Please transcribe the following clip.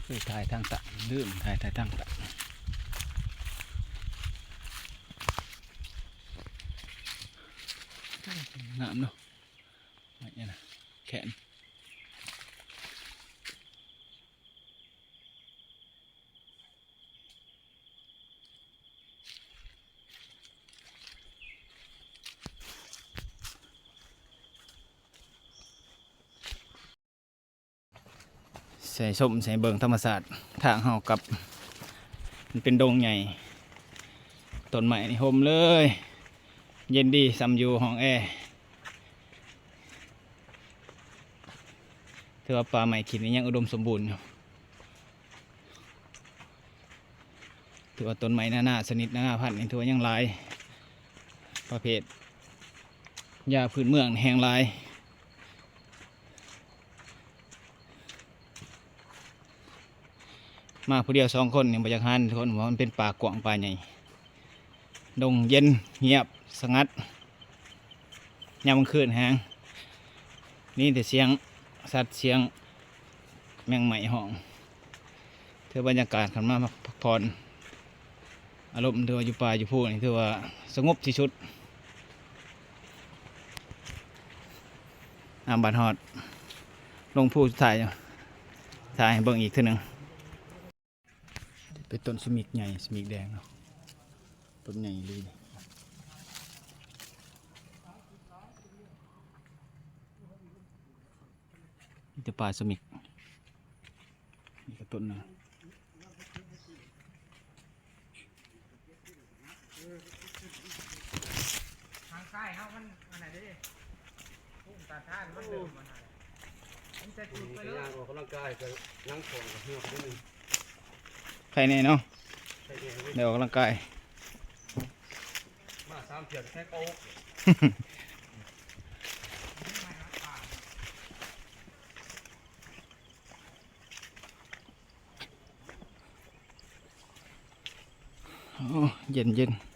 ເອີຍ ຖ່າຍທາງຕາ ລືມຖ່າຍ ຖ່າຍທາງຕາ ງາມເນາະ ໄມ້ອັນນະ ແຂນ. ໃສ່ຊົມໃສ່ເບິ່ງທຳມະຊາດ ທາງເຮົາກັບ ມັນເປັນດົງໃຫຍ່ ຕົ້ນໄມ້ນີ້ຮົ່ມເລີຍ ເຢັນດີ ສ່ຳຢູ່ຫ້ອງແອ. ຖືວ່າປ່າໄມ້ຂີດນີ້ຍັງອຸດົມສົມບູນຢູ່ ຖືວ່າຕົ້ນໄມ້ນານາຊະນິດນານາພັນນີ້ ຖືວ່າຍັງຫຼາຍ ປະເພດຢາພື້ນເມືອງແຮ່ງຫຼາຍ. ມາຜູ້ດຽວສອງຄົນນີ້ບໍ່ຢາກຫັນທຸກຄົນ ເພາະວ່າມັນເປັນປ່າກວ້າງປ່າໃຫຍ່ ດົງເຢັນ ງຽບ ສະຫງັດ ຍາມກາງຄືນແຮງ ມີແຕ່ສຽງສັດ ສຽງແມງໄມ້ຮ້ອງ. ຖືວ່າບັນຍາກາດຄັນມາພັກຜ່ອນ ອາລົມ ຖືວ່າຢູ່ປ່າຢູ່ພູນີ້ ຖືວ່າສະຫງົບທີ່ສຸດ. ອາ ບາດຮອດລົງພູສຸດທ້າຍ ຖ່າຍໃຫ້ເບິ່ງອີກເທື່ອໜຶ່ງ. ເປັນຕົ້ນສະມິກໃຫຍ່ ສະມິກແດງເນາະ ຕົ້ນໃຫຍ່ອີ່ຫຼີ ມີແຕ່ປ່າສະມິກ. ນີ້ກໍຕົ້ນໜຶ່ງ ທາງຊ້າຍເຮົາມັນອັນນັ້ນເດ້ ພູມຕ້ານທານມັນເລີ່ມອັນນັ້ນແຫຼະ ມັນຈະຈຸດໄປເລີຍ ຍ່າງອອກກຳລັງກາຍກໍຍັງຂອງກໍເຫືອບໄປໜຶ່ງ ໃຄແນ່ເນາະ ໃຄແນ່ເວີຍ ໄດ້ອອກກຳລັງກາຍ ມາສາມເທື່ອແຄ່ເກົ້າ. ໂອ້ ເຢັນໆ.